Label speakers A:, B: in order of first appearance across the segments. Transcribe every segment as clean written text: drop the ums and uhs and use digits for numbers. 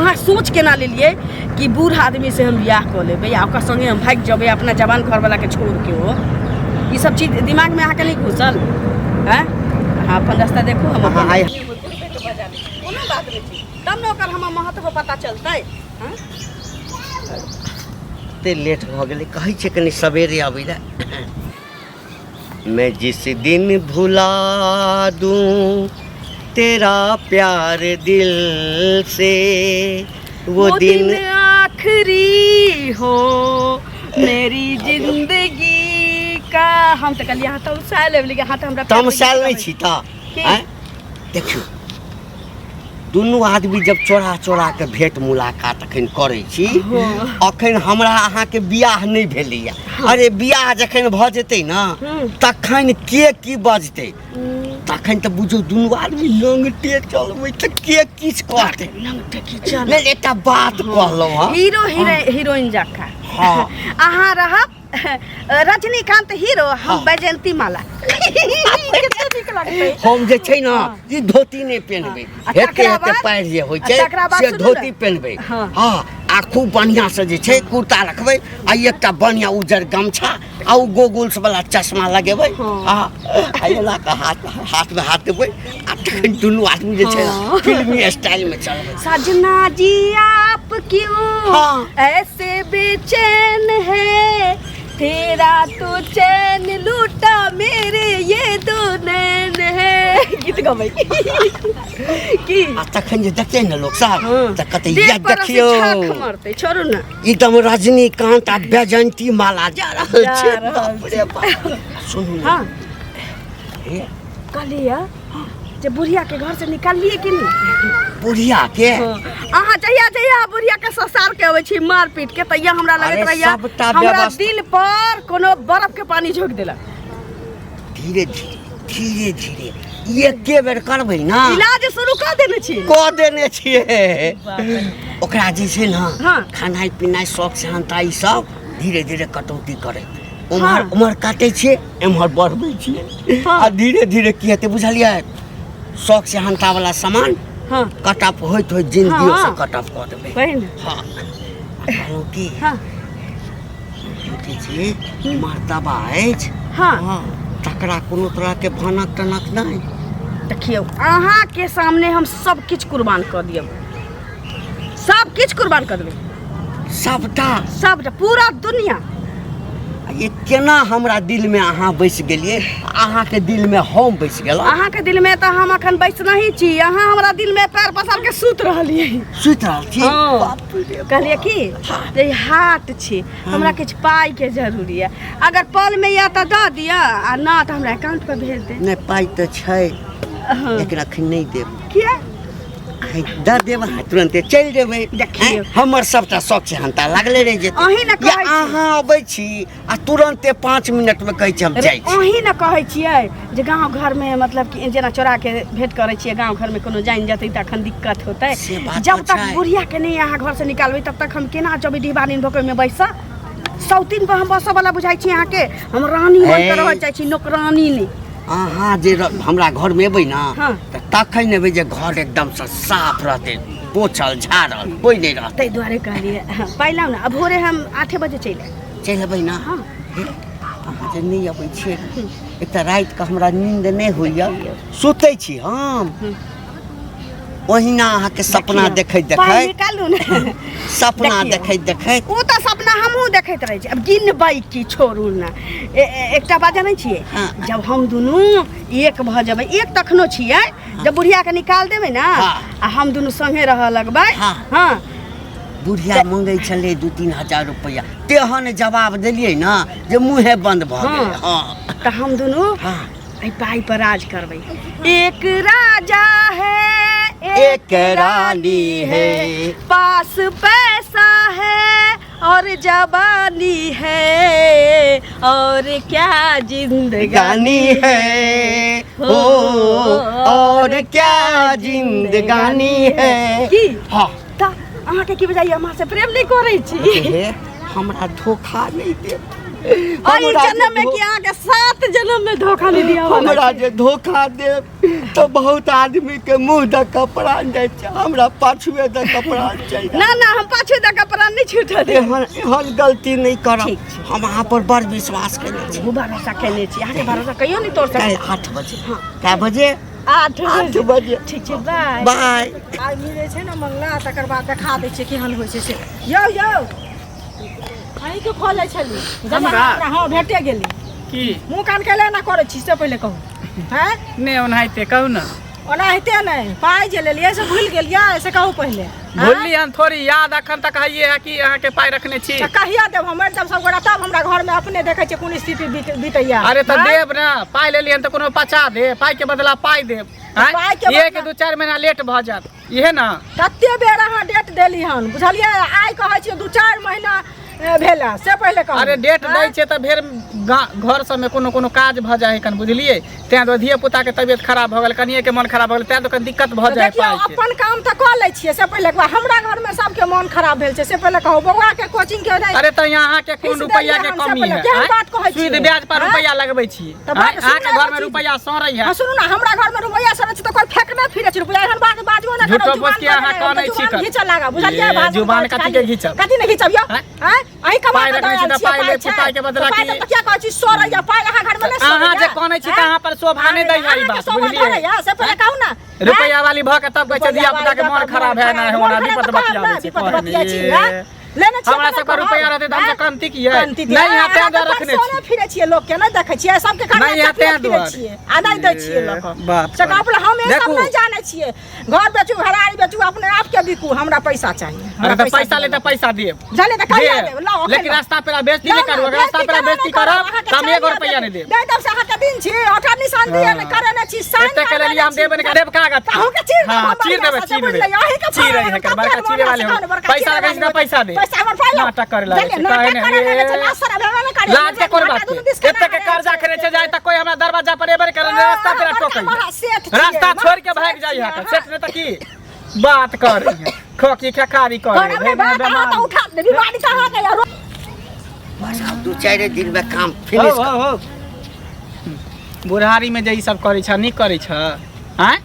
A: अहाँ सोच केना लेलियै कि बूढ़ आदमीसँ हम बियाह कऽ लेबै आ ओकर सङ्गे हम भागि जेबै अपना जवान घरवलाके छोड़िके? ओ ई सब चीज दिमागमे अहाँके नहि घुसल? आँय, अहाँ अपन रास्ता देखू, हम अपन।
B: अहाँ आइ
A: कोनो बात नहि छै, तब ने ओकर हमर महत्व पता चलतै। हँ,
B: कते लेट भऽ गेलै। कहै छै कनि सवेरे अबै लए। मैं जिस दिन भुला दूं तेरा प्यार दिल से, वो दिन
A: आखिरी हो मेरी जिंदगी का। हम तऽ कहलियै अहाँ तमसायल हेबै, लेकिन अहाँ तऽ हमरा
B: तमसायल नहि छी तऽ।
A: की?
B: आँय? देखियौ, दुनू आदमी जब चोरा चोरा के भेंट मुलाकात अखन करै छी, अखन हमरा अहाँके बियाह नहि भेलैया। अरे, बियाह जखन भऽ जेतै ने, तखन के की बजतै? तखन तऽ बुझू दुनू आदमी लंगटे चलबै तऽ के किछु कहतै?
A: नंगटे की चल
B: नहि, एकटा बात कहलहुँ हँ।
A: हीरो हीरोइन जकाँ। अहाँ रहब रजनीकांत हीरो, हम वैजयंती माला, कते नीक लगतै।
B: हम जे छै ने, ई धोती नहि पेन्हबै।
A: आ
B: हेते
A: तकरा
B: हेते
A: बाद
B: पैर जे होइ
A: आ
B: छै
A: तकरा बाद
B: से
A: सुनू ने।
B: धोती पेन्हबै। हँ, आ खूब बढ़िआँ से जे छै कुर्ता रखबै आ एकटा बढ़िआँ उज्जर गमछा आ ओ गोगुल्स वाला चश्मा लगेबै। आ आ एना कऽ हाथ हाथमे हाथ देबै आ तखन दुनू आदमी जे छै ने फिल्मी स्टाइलमे चलबै।
A: सजना जी, आप क्यों ऐसे बेचैन है? तेरा तो चैन लूटा मेरे ये दो नैन है। गीत गबै की?
B: आ तखन जे देखतै ने लोक सब, तऽ कहतै,
A: देह
B: या
A: पर से
B: देखियौ,
A: छाक मारतै, छोड़ू ने।
B: एकदम रजनीकांत आ वैजयंती माला जा रहल
A: जा
B: छै।
A: रहल।
B: बाप रे बाप, सुनू ने। हे,
A: कहलियै जे बुढ़िया के घर से निकाललियै कि नहि?
B: बुढ़िया के?
A: अहाँ जहिया जहिया बुढ़िया के ससार के अबै छी मार पीट के, तहिया हमरा लगैत
B: अरे,
A: रहैया
B: सबटा
A: हमरा
B: व्यवस्था
A: दिल पर कोनो बर्फ के पानी झोंक देलक।
B: धीरे धीरे, धीरे धीरे, एके बेर करबै ना।
A: इलाज शुरू कऽ देने छी।
B: कऽ देने छियै। ओकरा जे छै ने, खेनाइ पिनाइ, शौक सेहनता, ई सब धीरे धीरे कटौती करैत उम्हर उम्हर काटै छियै, एम्हर बढ़बै छियै। आ धीरे धीरे की हेतै बुझलियै? शौक सेहनता वाला सामान कट ऑफ होइत होइत जिंदगियो से कट ऑफ कऽ देबै।
A: वही ने।
B: हँ, आ कहलहुँ की, देखै छी मर्तबा अछि, तकरा कोनो तरहके भनक टनक नहि।
A: देखियौ, अहाँके सामने हम सब किछु कुर्बान कऽ दियौ, सब किछु कुर्बान कऽ देबै।
B: सबटा?
A: सबटा, पूरा दुनिया।
B: ये केना हमरा दिलमे अहाँ बसि गेलियै, अहाँके दिलमे हम बसि गेलहुँ?
A: अहाँके दिलमे तऽ हम अखन बैस नहीं छी, अहाँ हमरा दिलमे पैर पसार के सुति रहलियै।
B: सुति रहल छी?
A: हँ।
B: बाप रे।
A: कहलियै कि जे ई हाट छी, हमरा किछु पाइके जरूरी यऽ, अगर पलमे यऽ तऽ दऽ दिअ आ ना तऽ हमरा अकाउंट पर भेज दे।
B: नहि, पाइ तऽ छै, लेकिन अखन नहि देब।
A: किया?
B: दऽ देब अहाँ, तुरन्ते चलि जेबै।
A: देखियौ।
B: आँय, हमर सबटा शौक सेहनता लागले रहि जेतै।
A: अहीं ने
B: या
A: कहै छी।
B: अहाँ अबै छी आ तुरन्ते 5 मिनटमे कहै छी हम
A: अरे,
B: जाइ छी।
A: अहीं ने कहै छियै जे गाँव घरमे, मतलब कि जेना चोरा के भेंट करै छियै, गाँव घरमे कोनो जानि जेतै तऽ अखन दिक्कत होतै।
B: से बात
A: जब
B: तऽ
A: तक
B: छै।
A: बुढ़िया के नहि अहाँ घर से निकालबै, तब तक हम केना जेबै डिहबारिन भऽ के ओहिमे बैसऽ? सौतीन पर हम बसऽ वाला बुझाइ छी अहाँके? हम रानी बनि कऽ
B: हे।
A: रहऽ चाहै छी, नौकरानी नहि।
B: अहाँ जे हमरा घरमे एबै ने, तऽ तखन एबै जे घर एकदमसँ साफ रहतै, पोछल झाड़ल कोइ नहि रहतै।
A: ताहि दुआरे कहलियै, पाइ लाउ ने, आ भोरे हम 8 बजे चलि आयब।
B: चलि एबै ने?
A: हँ।
B: हे, अहाँ जे नहि अबै छियै, एक तऽ रातिके हमरा नींद नहि होइए, सुतै छी हम ओहिना अहाँके सपना देखैत
A: पाइ
B: देखैत।
A: निकालू ने।
B: सपना
A: देखियौ।
B: देखैत देखैत।
A: ओ तऽ सपना हमहूँ देखैत रहै छी। आब गिनबै की, छोड़ू ने। एकटा बात जानै छियै? जब हम दुनू एक भऽ जेबै, एक तखनो छियै, जब बुढ़िया के निकाल देबै ने आ हम दुनू संगे रहऽ लगबै।
B: बुढ़िया मंगै छलै 2-3 हजार रुपैआ, तेहन जवाब देलियै ने जे मुँहे बंद भऽ गेलै। हँ।
A: तऽ हम दुनू एहि पाइ पर राज करबै। एक राजा है,
B: एक रानी है,
A: पास पैसा है और जवानी है, और क्या जिंदगानी
B: गानी है हो, और क्या जिंदगानी है।
A: की?
B: हाँ।
A: तऽ अहाँके की बुझाइए, हम अहाँसँ प्रेम नहि करै छी?
B: हे, हमरा धोखा नहि देब।
A: एहि जन्म में कि अहाँके 7 जन्म में धोखा नहीं दिया वाला
B: हमरा
A: छी।
B: जे धोखा देब तऽ बहुत आदमी के मुंह दऽ कऽ प्राण जाइ छै, हमरा पाछुए दऽ कऽ प्राण चलि जायत।
A: ना ना, हम पाछू दऽ कऽ प्राण नहि छूटऽ देब।
B: एहन एहन गलती नहि करब।
A: ठीक छै।
B: हम अहाँ पर बड़ विश्वास केने छी।
A: ओ भरोसा केने छी, अहाँके भरोसा कहियो नहि तोड़ सकै।
B: काल्हि 8 बजे। कए बजे?
A: 8
B: 8 बजे।
A: ठीक छै, बाय
B: बाय।
C: आइ मिलै छै ने मंगला, तकर बाद देखा दै छियै केहन होइ छै से। यौ यौ, अहीँके खोलै छली जब
D: हमरा?
C: हमरा हँ भेटे गेली।
D: की
C: मुँह कान कैले एना करै छी से पहिले कहू। हैं?
D: नहि, ओनाहिते कहू ने।
C: ओनाहिते नहि, पाइ जे लेलियै से भूलि गेलियै से कहू पहिले। हैं?
D: भूलली हन थोड़ी, याद अखन तक हइये है कि अहाँके पाइ रखने छी।
C: तऽ कहिया देब? हम मरि जाब सब गोटा तब हमरा घरमे अपने देखै छियै कोन स्थिति बीतैया।
D: अरे तऽ
C: हैं?
D: देब ने, पाइ लेलियै हन तऽ कोनो पचा दे, पाइ के बदला पाइ देब। आँय?
C: पाइ के
D: एक
C: बदला-
D: 2-4 महीना लेट भऽ जायत इहे ने।
C: कते बेर अहाँ डेट देली हन बुझलियै? आइ कहै छियै 2-4 महीना भेला से पहिले कहू।
D: अरे डेट
C: आँय?
D: दै छै तऽ फेर घर सबमे कोनो कोनो काज भऽ जाइ है कन, बुझलियै? तें दुआरे धिये पुता के तबियत खराब भऽ गेल, कनिये के मन खराब भऽ गेल, तें दुआरे कनी दिक्कत भऽ
C: तऽ
D: जाइ है
C: देखियौ,
D: पाइ के।
C: अपन काम तऽ कऽ लै छियै से पहिले कहू। हमरा घरमे सबके मन खराब भेल छै से पहिले कहू। बौआ के कोचिंग के नहि
D: अरे तऽ यहाँ अहाँके कोन
C: फीस
D: रुपैआ
C: देलियै
D: के
C: हन से
D: कमी
C: पहिले।
D: है?
C: केहन
D: आँय?
C: बात कहै छियै?
D: सूद ब्याज पर
C: आँय?
D: रुपैआ लगबै छी।
C: तऽ बात
D: आँय? अहाँके
C: सुनू
D: घरमे
C: ने
D: रुपैआ सड़ै है।
C: हँ, सुनू ने, हमरा घरमे रुपैआ सड़ै छै तऽ कोइ फेकने फिरै छै रुपैआ? एहन बात बाजबो नहि करब।
D: झूठो
C: जुबान
D: फूस के अहाँ
C: पर
D: कानै छी
C: जुबान
D: कऽ।
C: घीचऽ लागब, बुझलियै?
D: ए,
C: भाषण
D: जुबान
C: करै छी
D: कथी के
C: खाली।
D: घीचब?
C: कथी ने घीचब यौ?
D: आँय?
C: आँय? अहीं कमा
D: पाइ
C: कऽ
D: रखने
C: दऽ
D: छी
C: आयल
D: तऽ
C: छियै,
D: पाइ
C: पाइ
D: लेब,
C: छै।
D: पाइ के बदला
C: तऽ पाइ
D: की?
C: तऽ किया कहै छी सड़ैया? पाइ अहाँ घरमे नहि
D: अहाँ जे
C: सड़ैया?
D: कानै छी तऽ
C: आँय?
D: अहाँ पर शोभा नहि दैया ई
C: अहाँके
D: बात,
C: शोभा
D: बुझलियै?
C: धरैया, से पहिले कहू ने।
D: रुपैआ वाली भऽ के तब कहै छै धिया पुता के मन खराब है, ना होना विपत बतियाबै छै।
C: विपत
D: कहै
C: बतियाइ छी,
D: नहि।
C: आँय? लेने छियै
D: हमरा
C: तऽ
D: सबके
C: नहि
D: रुपैआ
C: कहब,
D: रहतै तऽ हमसब
C: आँय?
D: कमती कियै?
C: कमती
D: नहि,
C: कियै?
D: यहाँ तें
C: अहाँ
D: दुआरे
C: तऽ
D: रखने
C: परसोने
D: छी।
C: फिरै छियै, लोकके नहि देखै छियै, सबके घर
D: नहि, यहाँ तें
C: फिरै
D: दुआरे।
C: छियै आ नहि दै छियै लोकके।
D: बात
C: से कहब, हम ई सब
D: देखू।
C: नहि जानै छियै। घर बेचू, घरारी बेचू, अपने आपके बिकू, हमरा पैसा चाही।
D: अरे
C: हमरा
D: तऽ पैसा ले
C: दिअ।
D: तऽ पैसा देब।
C: बुझलियै? तऽ कहिया
D: देब।
C: देब? लाउ, एखन
D: लेकिन
C: लाउ।
D: रास्ता पेरा बेइज्जती नहि
C: ना,
D: करू।
C: ना,
D: अगर रास्ता पेरा बेइज्जती
C: करब,
D: करब
C: अहाँके
D: तऽ हम एगो
C: चाहिए
D: रुपैआ नहि देब।
C: नहि देब से अहाँके दिन छी, ओकर निशान दिअ नहि, करे नहि छी, साइन
D: एते के
C: करबे
D: लेलियै हम
C: नहि छी।
D: देब नहि, देब कागज।
C: तऽ अहूँके चीर देब
D: हाँ,
C: हम
D: चीर
C: बढ़िआँ
D: देबै,
C: सँ,
D: चीर
C: बुझलियै?
D: देबै।
C: अहीँके
D: चीर
C: फाड़ब,
D: है,
C: कते
D: बड़का
C: मोन
D: चीरे वाले
C: से
D: हो।
C: कहू, बड़का
D: पैसा
C: चीरे
D: लगै छै
C: वाले
D: तऽ पैसा दे।
C: पैसा हमर पाइ लाउ।
D: नाटक करे लागै छै,
C: बुझलियै?
D: कहै
C: नाटक
D: नहि,
C: करे लागै छै,
D: ए।
C: लाज शरम हेबे नहि करै।
D: लाज के कोन बात
C: दुनू
D: के?
C: दिस केना
D: एते के
C: करै
D: कर्जा
C: छै?
D: खेने छै जाय तऽ कोई हमरा दरवाजा पर एबे नहि करे, रास्ता पेरा
C: बड़का
D: टोकै।
C: महा सेठ छियै,
D: रास्ता
C: महा
D: छोड़ के भागि
C: सेठ
D: जाइ
C: छियै
D: है,
C: अहाँ।
D: सेठ नहि तऽ की बात कर रही है, खोकी खेखारी कर
C: घर में बात अहाँ तऽ उठा देबी, बीमारी तऽ अहाँके यऽ।
B: बस आब 2-4 दिन में काम फिनिश
D: हो हो बुढ़ारी में जे ई सब करै छ, नीक करै छ? आँय?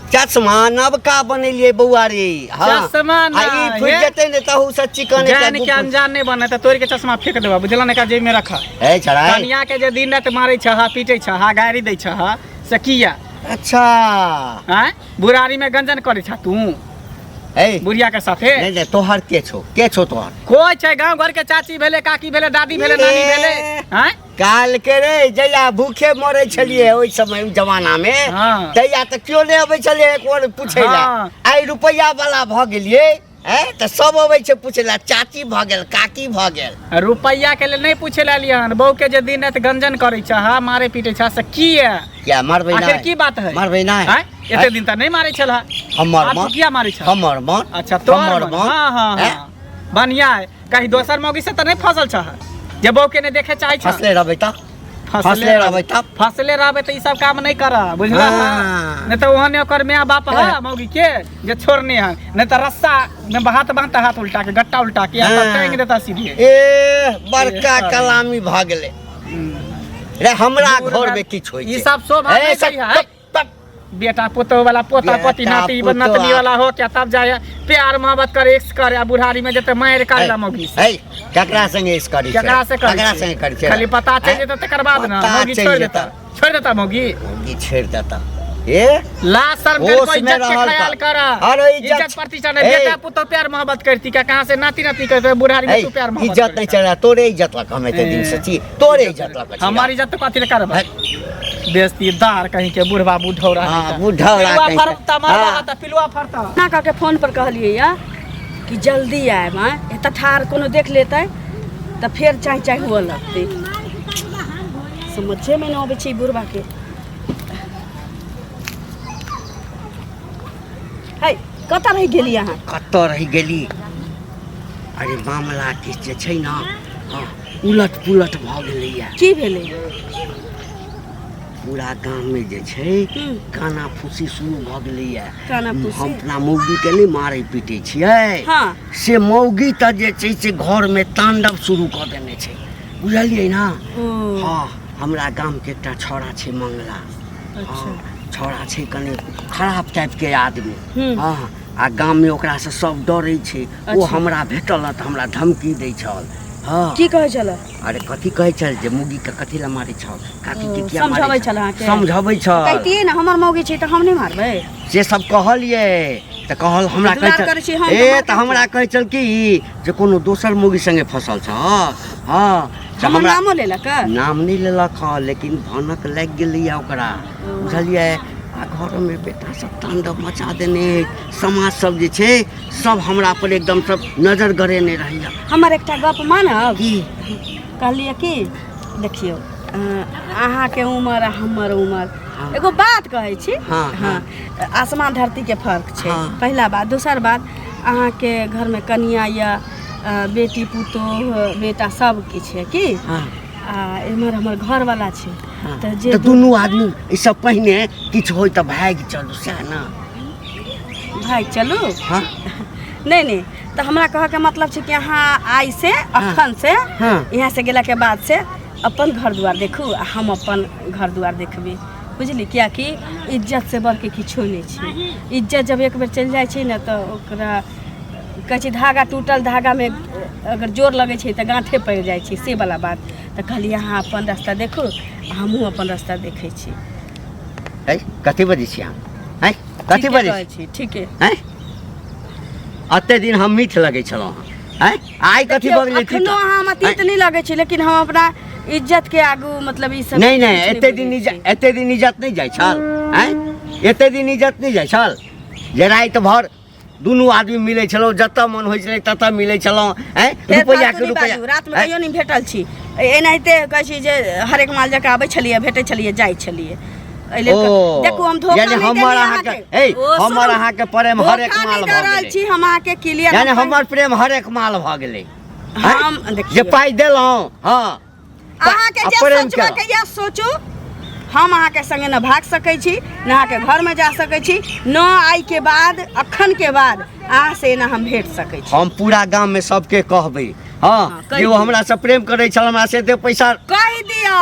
B: चश्मा नबका बनेलियै बौआ रे। हाँ।
D: चश्मा
B: आ ई
D: ना,
B: फुटि
D: हे।
B: जेतै ने तहू से चिकन एकटा
D: जान के
B: गुफुर।
D: अनजान नहि बने तऽ तोड़ि के चश्मा फेंक देबा, बुझल ने? जेब में रख।
B: ए छड़ाई।
D: कनिया के जे दिन राति मारै छ, पीटै छ, गारि दै छ, से किया?
B: अच्छा।
D: आँय, बुढ़ारी में गंजन करै छ तू
B: ए
D: बुढ़िया के साथे?
B: नहीं नहीं, तोहर के छौ? के छौ तोहर?
D: कोई छै गांव घर के चाची भेले, काकी भेले, दादी भेले, नानी भेले। आँय?
B: काल के रे, जहिया भूखे मरे छलियै ओहि समय, ओहि जमाना में,
D: हाँ।
B: तहिया तऽ केओ नहि अबै छलै एक बार पूछै लए।
D: हाँ।
B: आइ रुपैआ वाला भऽ गेलियै हैं तऽ सब अबै छै पूछै लए, चाची भऽ गेल, काकी भऽ गेल।
D: रुपैआ के लेल नहि पूछे ला एलियै हन। बहू के जे दिन राति गंजन करै छ, मारे पीटे छ, से किया?
B: किया मारबै?
D: आखिर
B: नहि
D: की बात है?
B: मारबै नहि?
D: आँय? एते दिन तऽ नहि मारै छल।
B: हमर
D: आब
B: मन
D: तू किया मारै छ?
B: हमर मन।
D: अच्छा, तोहर
B: हमर
D: मन।
B: मन।
D: हाँ हाँ।
B: हैं?
D: हाँ, बढ़िया है। कहीं दोसर मौगी से तऽ नहि फसल छ जे बहू के नहि देखे चाहे छ?
B: फसले रहबै तऽ, फसले रहबै तब।
D: फसले रहबै तऽ ई सब काम नहि कर, बुझल?
B: हाँ।
D: नहि तऽ ओहने ओकर माय बाप है मौगी के जे छोड़ने है, नहि तऽ रस्सा में हाथ बांधता, हाथ उल्टा के, गट्टा उल्टा के,
B: हाँ।
D: टांग देता सीधे।
B: ए बड़का कलामी भऽ गेलै रे। हमरा
D: दूर
B: घर में किछु होइ
D: ई
B: छै।
D: सब शोभा
B: ए,
D: नहि
B: सब
D: दै है।
B: टप, टप।
D: बेटा पुतोह वाला, पोता
B: बेटा
D: पोती, नाती
B: पुतोह
D: नतनी वाला हो क्या, तब जाए प्यार मोहब्बत करे, एक्स करे, आ बुढ़ारी में जते मारि करे ला मौगी से।
B: ए, ककरा संगे इस करी छै?
D: केकरा से करै
B: ककरा
D: छै?
B: संगे करी छै?
D: खाली पता चलि
B: हैं?
D: जेतै तकर बाद ने
B: पता
D: मौगी
B: चलि
D: छोड़ि
B: जेतै।
D: देता, छोड़ि देता मौगी।
B: मौगी छोड़ि देता। ए
D: लाज शर्म कर,
B: होश
D: कोई
B: में
D: इज्जत के
B: रहल
D: ख्याल
B: तऽ।
D: कर।
B: अरे इज्जत-
D: इज्जत प्रतिष्ठा नहीं।
B: ए।
D: बेटा पुतोह प्यार मोहब्बत करती क्या, कहाँ से नाती नाती करते, बुढ़ारी में
B: ए,
D: तू प्यार मोहब्बत
B: इज्जत नहीं
D: करै
B: चल रहा। तोरे इज्जत लग हम एते दिन से छी, तोरे इज्जत लग छी।
D: हमारी इज्जत तो कथी ले करब?
B: है।
D: बेइज्जतीदार कहीं के, बुढ़वा बुढ़ौरा।
B: हाँ, बुढ़ौरा
D: पिलुआ
B: कहीं के।
D: फरता मरवा।
B: हाँ।
D: त पिलुआ फरता
A: ना कऽ के फोन पर कहलियै या कि जल्दी आयब। आँय, एतऽ ठाढ़ कोनो देख लेतै तऽ फेर चाँय चाँय हुअ लगतै। समझेमे नहि अबै छै ई बुढ़बाके। है, कतऽ रहि गेली अहाँ?
B: कतऽ रहि गेली? अरे मामला किछु जे छै ने, हाँ, उलट पुलट भऽ गेलैया।
A: की भेलै?
B: पूरा गाममे जे छै काना फूसी शुरू भऽ गेलैया।
A: कानाफूसी?
B: हम अपना मौगीके नहि मारै पीटै छियै,
A: हाँ।
B: से मौगी तऽ जे छै से घरमे तांडव शुरू कऽ देने छै। बुझलियै ने।
A: ओ।
B: हँ, हमरा गामके एकटा छौड़ा छै मंगला।
A: अच्छा।
B: हँ, छौड़ा छै कनि खराब टाइपके आदमी। हँ, आ गाममे ओकरासँ सब डरै छै ओ।
A: अच्छा।
B: हमरा भेटल तऽ हमरा धमकी दै छल। हँ।
A: की कहै छल?
B: अरे कथी कहै छल जे मुगी के कथी लए मारै छल, काकीके
A: ओ,
B: किया मारै
A: समझाबै
B: छल?
A: छल अहाँके?
B: समझाबै छल।
A: कहितियै ने, हमर मौगी छै तऽ हम नहि मारबै?
B: से सब कहलियै तऽ कहल हमरा
A: दुलार
B: कहै
A: करै छी
B: छल
A: हम तऽ
B: ए
A: मारबै
B: तऽ हमरा कहै छल कि जे कोनो दोसर मौगी संगे फसल छ। हँ, तऽ
A: हमर
B: हमरा
A: नामो लेलक?
B: नाम नहि लेलक हँ, लेकिन भनक लागि गेलैए ओकरा, बुझलियै? आ घरमे बेटा सब तांडव मचा देने अछि। समाज सब जे छै सब हमरा पर एकदम सब नजर गड़ेने रहैया।
A: हमर एकटा गप मानब?
B: की?
A: कहलियै कि देखियौ, अहाँके उमर आ हमर उमर,
B: हँ।
A: एगो बात कहै छी।
B: हँ, हँ।
A: आसमान धरतीके फर्क छै।
B: हँ।
A: पहिला बात। दोसर बात, अहाँके घरमे कनिया यऽ, बेटी पुतोह बेटा सब किछु यऽ की?
B: हँ।
A: आ एम्हर हमर घरवाला छै।
B: हँ।
A: तऽ जे
B: तऽ दुनू आदमी ई सब पहिने किछु होय तऽ भागि चलू, सएह ने?
A: भागि चलू?
B: हँ।
A: नहि नहि, तऽ हमरा कहऽके मतलब छै कि अहाँ आइ से, अखन से,
B: हँ।
A: यहाँ से गेलाके बाद से अपन घर दुआर देखू आ हम अपन घर दुआर देखबै, बुझली? कियाकि इज्जत से बढ़के किछो नहि छै। इज्जत जब एक बेर चलि जाइ छै ने, तऽ ओकरा कहै छै धागा, टूटल धागामे अगर जोर लगै छै तऽ गाँठे पड़ि जाइ छै, से वाला बात। तऽ कहलियै, अहाँ अपन रास्ता देखू आ हमहूँ अपन रास्ता देखै छी।
B: है, कथी बजै छी अहाँ? हैं, कथी
A: ठीके
B: बजै
A: कहै
B: छी?
A: छी, ठीके।
B: हैं, एते दिन हम मीठ लगै छलहुँ हँ, हैं, आइ कथी
A: देखियौ,
B: भऽ गेलै?
A: अखनो अहाँ हमरा तीत नहि लगै छै, लेकिन हम अपना इज्जत के आगू मतलब ई सब
B: नहि नहि,
A: किछु
B: एते दिन
A: बुझै
B: इज्जत
A: छी।
B: एते दिन इज्जत नहि जाइ छल? हैं, एते दिन इज्जत नहि जाइ छल जे राति भर दुनू आदमी मिलै छलहुँ, जतऽ मन होइ छलै ततऽ मिलै छलहुँ? हैं,
A: फेर
B: रुपैआ
A: फालतू
B: के
A: नहि
B: रुपैआ
A: बाजू। रातिमे
B: हैं?
A: कहियो नहि भेटल छी। एनाहिते कहै छी जे हरेक माल जकाँ आबै छलियै, भेटै छलियै, जाइ छलियै। एहि लेल
B: ओ,
A: देखू, हम धोखा
B: यानी
A: नहि
B: हमर
A: देलियै
B: अहाँके
A: अहाँके।
B: ए,
A: ओ,
B: हमर
A: सुनू,
B: अहाँके प्रेम हरेक
A: धोखा
B: माल
A: नहि दऽ
B: भऽ
A: रहल
B: गेलै।
A: छी हम अहाँके, क्लियर।
B: यानी हमर प्रेम हरेक माल भऽ गेलै, हैं?
A: हम
B: जे
A: देखियौ
B: पाइ देलहुँ, हँ,
A: अहाँके
B: आ
A: जे
B: प्रेम
A: सोचबऽ के यऽ सोचू। हम अहाँके संगे न भाग सकै छी, न अहाँके घरमे जा सकै छी, न आइ के बाद, अखन के बाद अहाँ से एना हम भेट सकै छी।
B: हम पूरा गाम में सबके कहबै। हँ,
A: हँ, कहि
B: जे ओ
A: दियौ।
B: हमरा से प्रेम करै छल, हमरा से एते पैसा
A: कहि दियौ,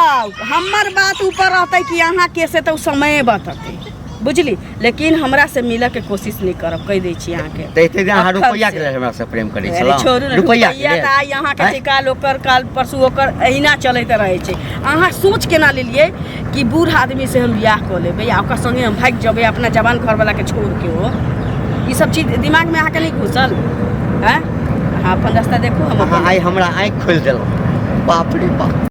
A: हमर बात ऊपर रहतै कि अहाँके से तऽ ओ समय बततै, बुझली? लेकिन हमरा से मिलऽ के कोशिश नहि करब, कहि दै छी अहाँके।
B: तऽ एते दिन अहाँ
A: अखन
B: रुपैआ के
A: से।
B: लेल हमरा से प्रेम करै
A: अरे
B: छलहुँ?
A: छोड़ू ने।
B: रुपैआ के
A: रुपैआ
B: लेल?
A: तऽ आइ अहाँके
B: आँय?
A: छै, काल ओकर, काल परसू ओकर, एहिना चलैत रहै छै। अहाँ सोच केना लेलियै कि बूढ़ आदमी से हम बियाह कऽ लेबै आ ओकर संगे हम भागि जेबै अपना जवान घरवला के छोड़ के? ओ ई सब चीज दिमागमे अहाँके नहि घुसल? आँय, अहाँ अपन रास्ता देखू, हम
B: अहाँ
A: अपन।
B: आइ हमरा आँखि खोलि देलहुँ, बाप रे बाप।